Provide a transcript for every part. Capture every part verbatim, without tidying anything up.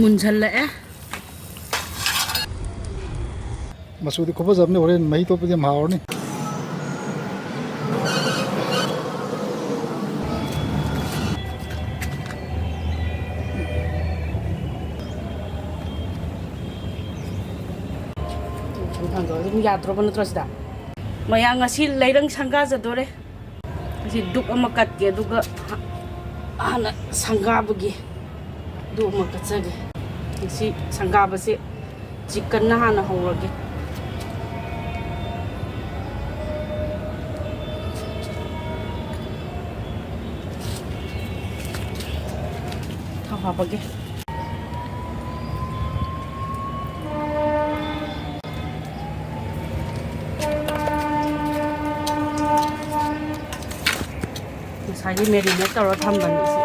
ꯃꯨꯟꯁꯜꯂꯛꯑꯦ꯫ ꯃꯆꯨꯗꯤ ꯈꯨꯐꯖ ꯑꯃꯅꯤ, ꯍꯣꯔꯦꯟ ꯃꯍꯤ ꯇꯣꯠꯄꯗꯤ ꯌꯥꯝ ꯍꯥꯎꯔꯅꯤ꯫ ꯑꯗꯨꯝ ꯌꯥꯗ꯭ꯔꯣꯕ ꯅꯠꯇ꯭ꯔꯣ ꯁꯤꯗ? ꯃꯌꯥꯝ ꯉꯁꯤ ꯂꯩꯔꯪ ꯁꯪꯒꯥꯖꯗꯣꯔꯦ꯫ ꯉꯁꯤ ꯗꯨꯛ ꯑꯃ ꯀꯠꯀꯦ, ꯑꯗꯨꯒ ꯍꯥꯟꯅ ꯁꯪꯒꯥꯕꯒꯤ ꯗꯨꯛ ꯑꯃ ꯀꯠꯆꯒꯦ꯫ ꯉꯁꯤ ꯁꯪꯒꯥꯕꯁꯦ ꯆꯤꯛꯀꯟꯅ ꯍꯥꯟꯅ ꯍꯧꯔꯒꯦ꯫ ꯊꯥꯎ ꯍꯥꯞꯄꯒꯦ꯫ ꯉꯁꯥꯏꯒꯤ marinate ꯇꯧꯔ ꯊꯝꯕꯅꯤ ꯁꯤ꯫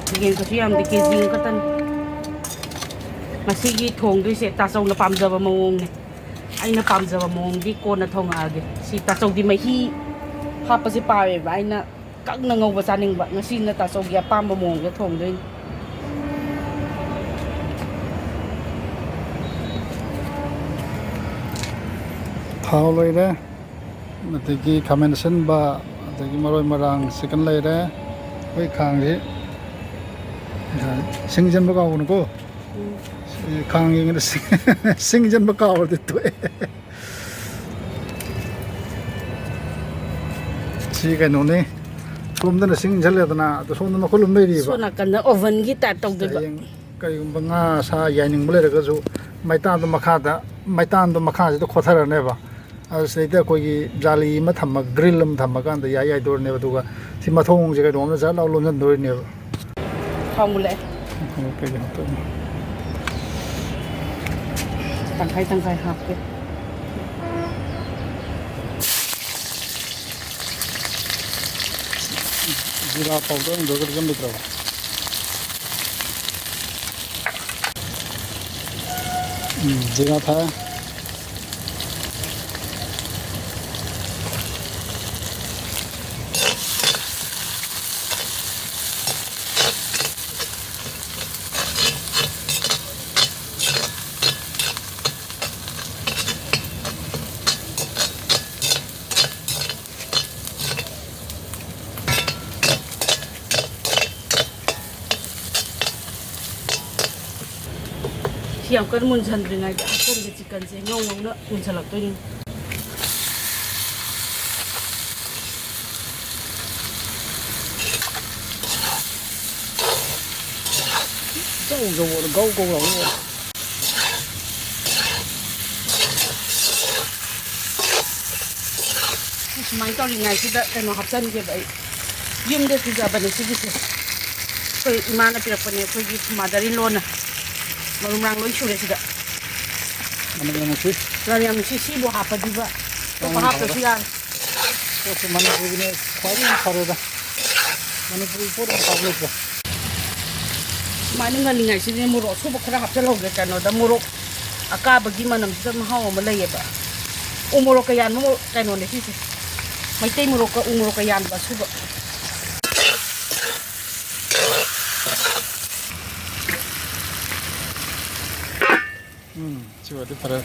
ꯆꯒꯦꯝ ꯀꯩꯁꯨ ꯌꯥꯝꯗꯦ, ꯀꯦ ꯖꯤ ꯑꯃꯈꯛꯇꯅꯤ꯫ ꯉꯁꯤꯒꯤ ꯊꯣꯡꯗꯣꯏꯁꯦ ꯇꯥꯆꯧꯅ ꯄꯥꯝꯖꯕ ꯃꯑꯣꯡꯅꯦ꯫ ꯑꯩꯅ ꯄꯥꯝꯖꯕ ꯃꯑꯣꯡꯗꯤ ꯀꯣꯟꯅ ꯊꯣꯡꯉꯛꯑꯒꯦ꯫ ꯁꯤ ꯇꯥꯆꯧꯗꯤ ꯃꯍꯤ ꯍꯥꯞꯄꯁꯦ ꯄꯥꯝꯃꯦꯕ, ꯑꯩꯅ ꯀꯪꯅ ꯉꯧꯕ ꯆꯥꯅꯤꯡꯕ꯫ ꯉꯁꯤꯅ ꯇꯥꯆꯧꯒꯤ ꯑꯄꯥꯝꯕ ꯃꯑꯣꯡꯗ ꯊꯣꯡꯗꯣꯏꯅꯤ꯫ ꯊꯥꯎ ꯂꯣꯏꯔꯦ, ꯑꯗꯒꯤ ꯈꯥꯃꯦꯟ ꯑꯁꯤꯟꯕ, ꯑꯗꯒꯤ ꯃꯔꯣꯏ ꯃꯔꯥꯡ, ꯆꯤꯛꯀꯟ ꯂꯩꯔꯦ꯫ ꯑꯩꯈꯣꯏ ꯈꯥꯡꯁꯤ ꯁꯤꯡꯖꯟꯕ ꯀꯥꯎꯒꯅꯨꯀꯣ꯫ ꯎꯝ꯫ ꯁꯤ ꯈꯥꯡ ꯌꯦꯡꯉꯗ ꯁꯤꯡ-, ꯁꯤꯡꯖꯟꯕ ꯀꯥꯎꯔꯗꯤ ꯇꯣꯛꯑꯦ꯫ ꯁꯤ ꯀꯩꯅꯣꯅꯤ, ꯁꯣꯝꯗꯅ ꯁꯤꯡ ꯏꯟꯁꯜꯂꯦꯗꯅ, ꯑꯗꯣ ꯁꯣꯝꯗ ꯃꯈꯨꯟ ꯑꯃ ꯂꯩꯔꯤꯕ꯫ ꯁꯣꯝ ꯅꯥꯀꯟꯗ oven ꯒꯤ type ꯇꯧꯗꯣꯏꯕ꯫ ꯍꯌꯦꯡ ꯀꯔꯤꯒꯨꯝꯕ ꯉꯥ ꯁꯥ ꯌꯥꯏꯅꯤꯡꯕ ꯂꯩꯔꯒꯁꯨ ꯃꯩꯇꯥꯟꯗꯣ ꯃꯈꯥꯗ, ꯃꯩꯇꯥꯟꯗꯣ ꯃꯈꯥꯁꯤꯗ ꯈꯣꯠꯊꯔꯅꯦꯕ꯫ ꯑꯗꯨ ꯁꯤꯗꯩꯗ ꯑꯩꯈꯣꯏꯒꯤ ꯖꯥꯂꯤ ꯑꯃ ꯊꯝꯃ, grill ꯑꯃ ꯊꯝꯃꯀꯥꯟꯗ ꯌꯥꯏ ꯌꯥꯏꯗꯣꯏꯅꯦꯕ꯫ ꯑꯗꯨꯒ ꯁꯤ ꯃꯊꯣꯡꯁꯦ ꯀꯩꯅꯣꯝꯅ ꯖꯠ ꯂꯥꯎ ꯂꯣꯟꯁꯤꯟꯗꯣꯏꯅꯦꯕ꯫ ꯊꯥꯎ ꯃꯨꯜꯂꯛꯑꯦ꯫ ꯀꯩꯀꯩ ꯍꯥꯞꯇꯣꯏꯅꯣ? ꯇꯪꯈꯥꯏ ꯇꯪꯈꯥꯏ ꯍꯥꯞꯀꯦ꯫ ꯖꯤꯔꯥ powder ꯅꯨꯡꯗꯔꯒꯗꯤ ꯀꯩꯝ ꯂꯩꯇ꯭ꯔꯕ? ꯎꯝ, ꯖꯤꯔꯥ ꯊꯥꯛꯑꯦ꯫ ꯌꯥꯝ ꯀꯟꯅ ꯃꯨꯟꯁꯤꯟꯗ꯭ꯔꯤꯉꯩꯗ ꯍꯥꯞꯆꯤꯟꯒꯦ꯫ ꯆꯤꯛꯀꯟꯁꯦ ꯉꯧ ꯉꯧꯅ ꯃꯨꯟꯁꯤꯜꯂꯛꯇꯣꯏꯅꯤ꯫ ꯖꯧ ꯖꯧ ꯑꯣꯠꯂꯨ, ꯒꯧ ꯒꯧ ꯂꯥꯎꯅ ꯑꯣꯠꯂꯨ꯫ ꯁꯨꯃꯥꯏꯅ ꯇꯧꯔꯤꯉꯩꯁꯤꯗ ꯀꯩꯅꯣ ꯍꯥꯞꯆꯤꯟꯒꯦꯕ ꯑꯩ꯫ ꯌꯨꯝꯗ ꯄꯨꯖꯕꯅꯦ ꯁꯤꯒꯤꯁꯦ꯫ ꯑꯩꯈꯣꯏ ꯏꯃꯥꯅ ꯄꯤꯔꯛꯄꯅꯦ, ꯑꯩꯈꯣꯏꯒꯤ ꯃꯥꯗꯔ ꯏꯟ ꯂꯣꯅ꯫ ꯃꯔꯨ ꯃꯔꯥꯡ ꯂꯣꯏ ꯁꯨꯔꯦ ꯁꯤꯗ꯫ ꯃꯅꯝ ꯌꯥꯝ ꯅꯨꯡꯁꯤ꯫ ꯃꯅꯝ ꯌꯥꯝ ꯅꯨꯡꯁꯤ꯫ ꯁꯤꯕꯨ ꯍꯥꯞꯄꯗꯤꯕ ꯑꯇꯣꯞꯄ ꯌꯥꯝ ꯍꯥꯞꯇ꯭ꯔꯁꯨ ꯐꯔꯦ꯫ ꯌꯥꯔꯦ꯫ ꯄꯣꯠꯁꯦ ꯃꯅꯤꯄꯨꯔꯒꯤꯅꯦ ꯈ꯭ꯋꯥꯏꯗꯒꯤ ꯐꯔꯦꯗ꯫ ꯃꯅꯤꯄꯨꯔꯒꯤ ꯄꯣꯠ ꯑꯃ ꯐꯕ ꯂꯩꯇ꯭ꯔꯦ꯫ ꯁꯨꯃꯥꯏꯅ ꯉꯜꯂꯤꯉꯩꯁꯤꯗ ꯃꯣꯔꯣꯛ ꯑꯁꯨꯕ ꯈꯔ ꯍꯥꯞꯆꯤꯜꯍꯧꯒꯦ꯫ ꯀꯩꯅꯣꯗ ꯃꯣꯔꯣꯛ ꯑꯀꯥꯕꯒꯤ ꯃꯅꯝꯁꯤꯗ ꯃꯍꯥꯎ ꯑꯃ ꯂꯩꯌꯦꯕ꯫ ꯎ ꯃꯣꯔꯣꯛꯀ ꯌꯥꯟꯕ ꯃꯣꯔꯣꯛ ꯀꯩꯅꯣꯅꯦ ꯁꯤꯁꯦ꯫ ꯃꯩꯇꯩ ꯃꯣꯔꯣꯛꯀ ꯎ ꯃꯣꯔꯣꯛꯀ ꯌꯥꯟꯕ ꯑꯁꯨꯕ꯫ ꯎꯝ, ꯁꯤ ꯑꯣꯏꯔꯗꯤ ꯐꯔꯦ꯫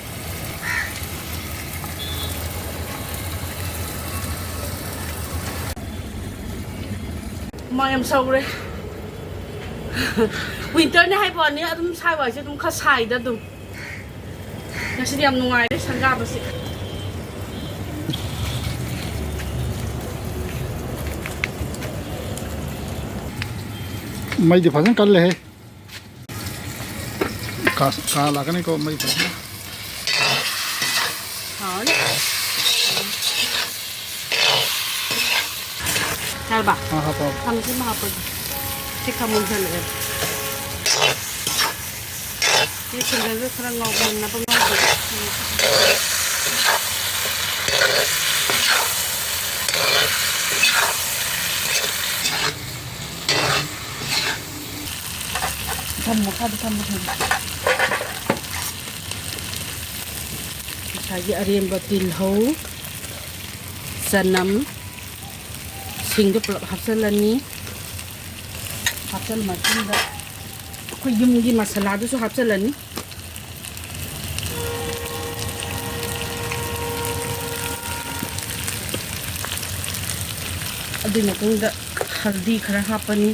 ꯍꯨꯃꯥꯡ ꯌꯥꯝ ꯁꯧꯔꯦ꯫ ꯋꯤꯟꯇꯔꯅꯦ ꯍꯥꯏꯕ ꯋꯥꯅꯤ, ꯑꯗꯨꯝ ꯁꯥꯏ ꯋꯥꯏꯁꯦ ꯑꯗꯨꯝ ꯈꯔ ꯁꯥꯏꯗ ꯑꯗꯨꯝ꯫ ꯉꯁꯤꯗꯤ ꯌꯥꯝ ꯅꯨꯡꯉꯥꯏꯔꯦ ꯁꯪꯒꯥꯕꯁꯦ꯫ ꯃꯩꯗꯤ ꯐꯖꯅ ꯀꯜꯂꯦꯍꯦ꯫ ꯀꯥ-, ꯀꯥ ꯂꯥꯛꯀꯅꯤꯀꯣ ꯃꯩ ꯐꯖꯅ꯫ ꯍꯥꯎꯔꯅꯤ꯫ ꯌꯥꯔꯕ? ꯑꯥ, ꯍꯥꯞꯄꯣ, ꯍꯥꯞꯄꯣ꯫ ꯈꯥꯃꯦꯟ ꯑꯁꯤꯟꯕ ꯍꯥꯞꯄꯒꯦ꯫ ꯁꯤ ꯈꯥꯃꯦꯟ ꯁꯤꯜꯂꯛꯑꯦ꯫ ꯁꯤ ꯁꯤꯡꯒꯜꯗ ꯈꯔ ꯉꯧꯍꯟꯅꯕ ꯉꯧꯕ꯫ ꯊꯝꯃꯣ, ꯃꯈꯥꯗ ꯊꯝꯃꯣ, ꯊꯝꯃꯣ꯫ ꯉꯁꯥꯏꯒꯤ ꯑꯔꯦꯝꯕ ꯇꯤꯜꯍꯧ, ꯆꯅꯝ, ꯁꯤꯡꯗꯣ ꯄꯨꯂꯞ ꯍꯥꯞꯆꯤꯜꯂꯅꯤ꯫ ꯍꯥꯞꯆꯤꯜꯂ ꯃꯇꯨꯡꯗ ꯑꯩꯈꯣꯏ ꯌꯨꯝꯒꯤ ꯃꯁꯥꯂꯥꯗꯨꯁꯨ ꯍꯥꯞꯆꯤꯜꯂꯅꯤ꯫ ꯑꯗꯨꯒꯤ ꯃꯇꯨꯡꯗ ꯍꯜꯗꯤ ꯈꯔ ꯍꯥꯞꯄꯅꯤ꯫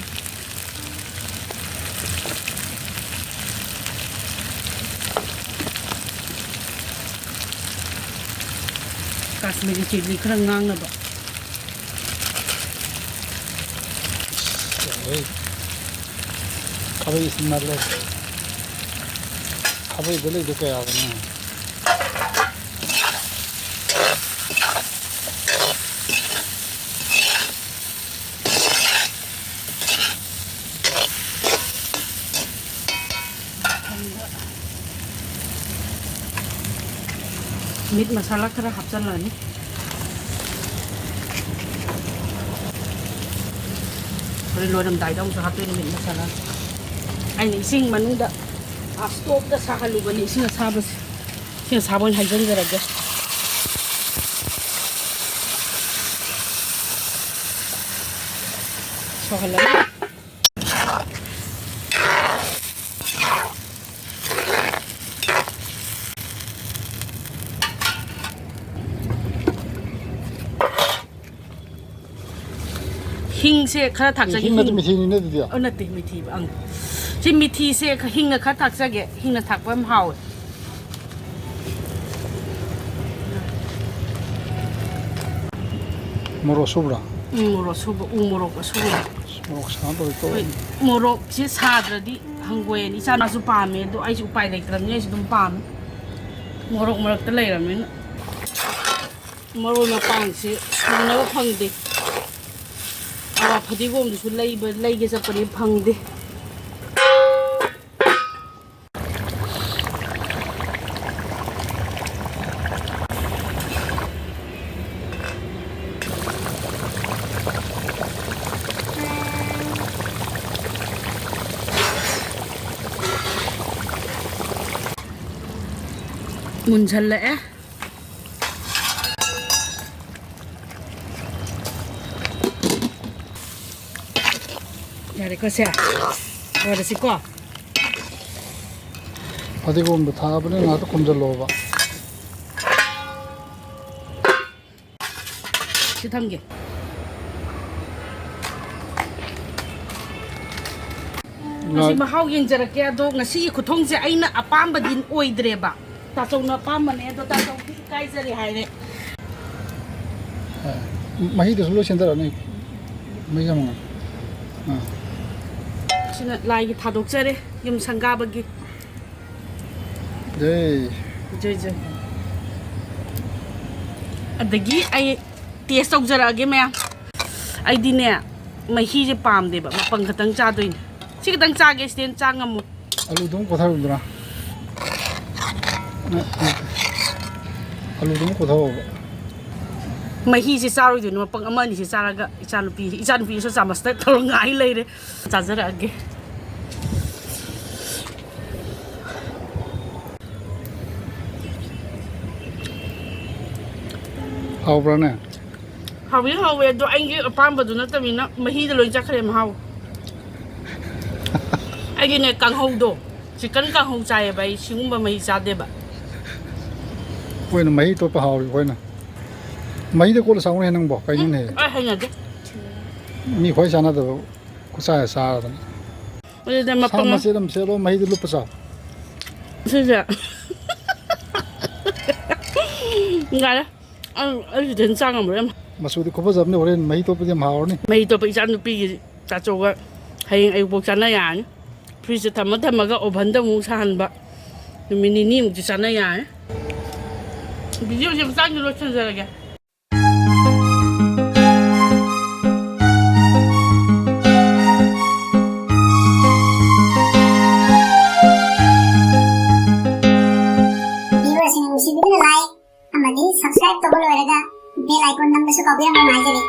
ꯀꯥꯁꯃꯤꯔꯤ ꯆꯤꯂꯤ ꯈꯔ ꯉꯥꯡꯅꯕ꯫ ꯌꯥꯔꯦ꯫ ꯈꯥꯕꯩ ꯏꯁꯤꯡ ꯃꯥꯜꯂꯦ꯫ ꯈꯥꯕꯩꯗ ꯂꯩꯗꯣ ꯀꯌꯥꯒꯤꯅꯣ? ꯃꯤꯠ ꯃꯁꯥꯂꯥ ꯈꯔ ꯍꯥꯞꯆꯜꯂꯅꯤ꯫ ꯍꯣꯔꯦꯟ ꯂꯣꯏꯔꯝꯗꯥꯏꯗ ꯑꯃꯨꯛꯁꯨ ꯍꯥꯞꯇꯣꯏꯅꯤ ꯃꯤꯠ ꯃꯁꯥꯂꯥ꯫ ꯑꯩꯅ ꯏꯁꯤꯡ ꯃꯅꯨꯡꯗ, ꯑ, ꯁ꯭ꯇꯣꯞꯇ ꯁꯥꯍꯜꯂꯨꯕꯅꯤ ꯏꯁꯤꯡ ꯑꯁꯥꯕꯁꯦ꯫ ꯏꯁꯤꯡ ꯑꯁꯥꯕ ꯑꯣꯏꯅ ꯍꯩꯖꯤꯟꯖꯔꯒꯦ꯫ ꯁꯧꯍꯜꯂꯅꯤ꯫ ꯍꯤꯡꯁꯦ ꯈꯔ ꯊꯥꯛꯆꯒꯦ, ꯍꯤꯡ ꯅꯠꯇꯦ, ꯍꯤꯡ꯫ ꯃꯤꯊꯤꯅꯤꯅꯦ ꯑꯗꯨꯗꯤ꯫ ꯑꯣ, ꯅꯠꯇꯦ, ꯃꯤꯊꯤꯕ, ꯑꯪ꯫ ꯁꯤ ꯃꯤꯊꯤꯁꯦ ꯈ-, ꯍꯤꯡꯅ ꯈꯔ ꯊꯥꯛꯆꯒꯦ, ꯍꯤꯡꯅ ꯊꯥꯛꯄ ꯌꯥꯝ ꯍꯥꯎꯋꯦ꯫ ꯃꯣꯔꯣꯛ ꯑꯁꯨꯕ꯭ꯔꯥ? ꯎꯝ, ꯃꯣꯔꯣꯛ ꯑꯁꯨꯕ, ꯎ ꯃꯣꯔꯣꯛ ꯑꯁꯨꯕ꯫ ꯃꯣꯔꯣꯛ ꯁꯥꯕ ꯂꯣꯏ ꯍꯣꯏ, ꯇꯣꯛꯑꯅꯤ꯫ ꯃꯣꯔꯣꯛꯁꯦ ꯁꯥꯗ꯭ꯔꯗꯤ ꯍꯪꯒꯣꯏꯅꯤ꯫ ꯏꯆꯥꯅꯁꯨ ꯄꯥꯝꯃꯦ, ꯑꯗꯣ ꯑꯩꯁꯨ ꯎꯄꯥꯏ ꯂꯩꯇ꯭ꯔꯕꯅꯤꯅ ꯑꯩꯁꯨ ꯑꯗꯨꯝ ꯄꯥꯝꯃꯦ꯫ ꯃꯣꯔꯣꯛ ꯃꯔꯛꯇ ꯂꯩꯔꯕꯅꯤꯅ꯫ ꯃꯔꯣꯏ ꯃꯄꯥꯡꯁꯦ ꯁꯨꯅꯕ ꯐꯪꯗꯦ꯫ ꯑꯋꯥ ꯐꯗꯤꯒꯣꯝꯗꯨꯁꯨ ꯂꯩꯕ, ꯂꯩꯒꯦ ꯆꯠꯄꯅꯤ, ꯐꯪꯗꯦ꯫ ꯃꯨꯟꯁꯜꯂꯛꯑꯦ꯫ ꯌꯥꯔꯦꯀꯣ ꯁꯦ? ꯂꯣꯏꯔꯁꯤꯀꯣ? ꯐꯗꯤꯒꯣꯝꯗꯣ ꯊꯥꯕꯅꯤꯅ ꯉꯥꯛꯇ ꯈꯨꯝꯖꯤꯜꯂꯣꯕ꯫ ꯁꯤ ꯊꯝꯒꯦ꯫ ꯉꯁꯤ ꯉꯥ- ꯃꯍꯥꯎ ꯌꯦꯡꯖꯔꯛꯀꯦ꯫ ꯑꯗꯣ ꯉꯁꯤꯒꯤ ꯈꯨꯊꯣꯡꯁꯦ ꯑꯩꯅ ꯑꯄꯥꯝꯕꯗꯤ ꯑꯣꯏꯗ꯭ꯔꯦꯕ, ꯇꯥꯆꯧꯅ ꯑꯄꯥꯝꯕꯅꯦ꯫ ꯑꯗꯣ ꯇꯥꯆꯧꯗꯤ ꯏꯀꯥꯏꯖꯔꯦ ꯍꯥꯏꯔꯦ꯫ ꯃꯍꯤꯗꯨꯁꯨ ꯂꯣꯏ ꯆꯦꯟꯊꯔꯛꯑꯅꯤ꯫ ꯃꯩ ꯌꯥꯝ ꯉꯥꯟ-, ꯑꯥ꯫ ꯁꯤꯅ ꯂꯥꯏꯒꯤ ꯊꯥꯗꯣꯛꯆꯔꯦ, ꯌꯨꯝ ꯁꯪꯒꯥꯕꯒꯤ꯫ ꯖꯩ꯫ ꯖꯩ, ꯖꯩ꯫ ꯑꯗꯒꯤ ꯑꯩ ꯇꯦꯁ ꯇꯧꯖꯔꯛꯑꯒꯦ ꯃꯌꯥꯝ꯫ ꯑꯩꯗꯤꯅꯦ, ꯃꯍꯤꯁꯦ ꯄꯥꯝꯗꯦꯕ, ꯃꯄꯪ ꯈꯛꯇꯪ ꯆꯥꯗꯣꯏꯅꯦ꯫ ꯁꯤ ꯈꯛꯇꯪ ꯆꯥꯒꯦ, ꯁꯤꯗꯩ ꯍꯦꯟꯅ ꯆꯥ ꯉꯝꯃꯣ꯫ ꯑꯂꯨꯗꯨꯝ ꯀꯣꯊꯔꯨꯗꯅ꯫ ꯑꯂꯨꯗꯨꯝ ꯀꯣꯊꯔꯣꯕ꯫ ꯃꯍꯤꯁꯦ ꯆꯥꯔꯣꯏꯗꯣꯏꯅꯦ, ꯃꯄꯪ ꯑꯃ ꯑꯅꯤꯁꯦ ꯆꯥꯔꯒ ꯏꯆꯥꯅꯨꯄꯤ, ꯏꯆꯥꯅꯨꯄꯤꯁꯨ ꯆꯥꯃꯁꯇ ꯇꯧꯔ ꯉꯥꯏ ꯂꯩꯔꯦ꯫ ꯆꯥꯖꯔꯛꯑꯒꯦ꯫ ꯍꯥꯎꯕ꯭ꯔꯥꯅꯦ? ꯍꯥꯎꯕꯗꯤ ꯍꯥꯎꯋꯦ, ꯑꯗꯣ ꯑꯩꯒꯤ ꯑꯄꯥꯝꯕꯗꯨ ꯅꯠꯇꯕꯅꯤꯅ ꯃꯍꯤꯗ ꯂꯣꯏ ꯆꯠꯈ꯭ꯔꯦ ꯃꯍꯥꯎ꯫ ꯑꯩꯒꯤꯅꯦ ꯀꯥꯡꯍꯧꯗꯣ, ꯆꯤꯛꯀꯟ ꯀꯥꯡꯍꯧ ꯆꯥꯏꯌꯦꯕ, ꯑꯩ ꯁꯤꯒꯨꯝꯕ ꯃꯍꯤ ꯆꯥꯗꯦꯕ꯫ ꯑꯩꯈꯣꯏꯅ ꯃꯍꯤ ꯇꯣꯠꯄ ꯍꯥꯎꯔꯤ ꯑꯩꯈꯣꯏꯅ꯫ ꯃꯍꯤꯗ ꯀꯣꯠꯂ ꯆꯥꯎꯅꯦ ꯅꯪꯕꯣ, ꯀꯩꯅꯣꯅꯦ? ꯑꯩ ꯍꯩꯅꯗꯦ꯫ ꯃꯤ ꯈ꯭ꯋꯥꯏ ꯆꯥꯟꯅꯗꯕ ꯈꯨꯠꯁꯥ ꯆꯥꯔꯗꯅ꯫ ꯑꯗꯨꯗ ꯁꯥ ꯃꯄꯪ ꯃꯆꯦꯠ ꯑꯃ ꯁꯦꯠꯂꯣ, ꯃꯍꯤꯗ ꯂꯨꯞꯄ ꯆꯥꯎ꯫ ꯁꯤꯁꯦ꯫ ꯌꯥꯔꯦ꯫ ꯑꯩ, ꯑꯩ ꯁꯤꯗꯩ ꯍꯦꯟꯅ ꯆꯥ ꯉꯝꯃꯔꯣꯏ꯫ ꯃꯆꯨꯗꯤ ꯈꯨꯐꯖꯕꯅꯤ, ꯍꯣꯔꯦꯟ ꯃꯍꯤ ꯇꯣꯠꯄꯗꯤ ꯌꯥꯝ ꯍꯥꯎꯔꯅꯤ꯫ ꯃꯍꯤ ꯇꯣꯠꯄ ꯏꯆꯥ ꯅꯨꯄꯤꯒꯤ ꯆꯥꯆꯧꯒ ꯍꯌꯦꯡ ꯑꯌꯨꯛꯐꯥꯎ ꯆꯥꯅ ꯌꯥꯔꯅꯤ꯫ ꯐ꯭ꯔꯤꯖꯇ ꯊꯝꯃ ꯊꯝꯃꯒ ꯑꯣꯚꯟꯗ ꯑꯃꯨꯛ ꯁꯥꯍꯟꯕ꯫ ꯅꯨꯃꯤꯠ ꯅꯤꯅꯤꯃꯨꯛꯇꯤ ꯆꯥꯅ ꯌꯥꯔꯅꯤ꯫ ꯚꯤꯗꯤꯑꯣꯁꯦ ꯃꯇꯥꯡꯁꯤ ꯂꯣꯏꯁꯤꯟꯖꯔꯒꯦ꯫ Viewerꯁꯤꯡ ꯅꯨꯡꯁꯤꯕꯤꯗꯨꯅ like ꯑꯃꯗꯤ subscribe ꯇꯧꯕ ꯂꯣꯏꯔꯒ bell icon ꯅꯝꯕꯁꯨ ꯀꯥꯎꯕꯤꯔꯝꯒꯅꯨ ꯍꯥꯏꯖꯔꯤ꯫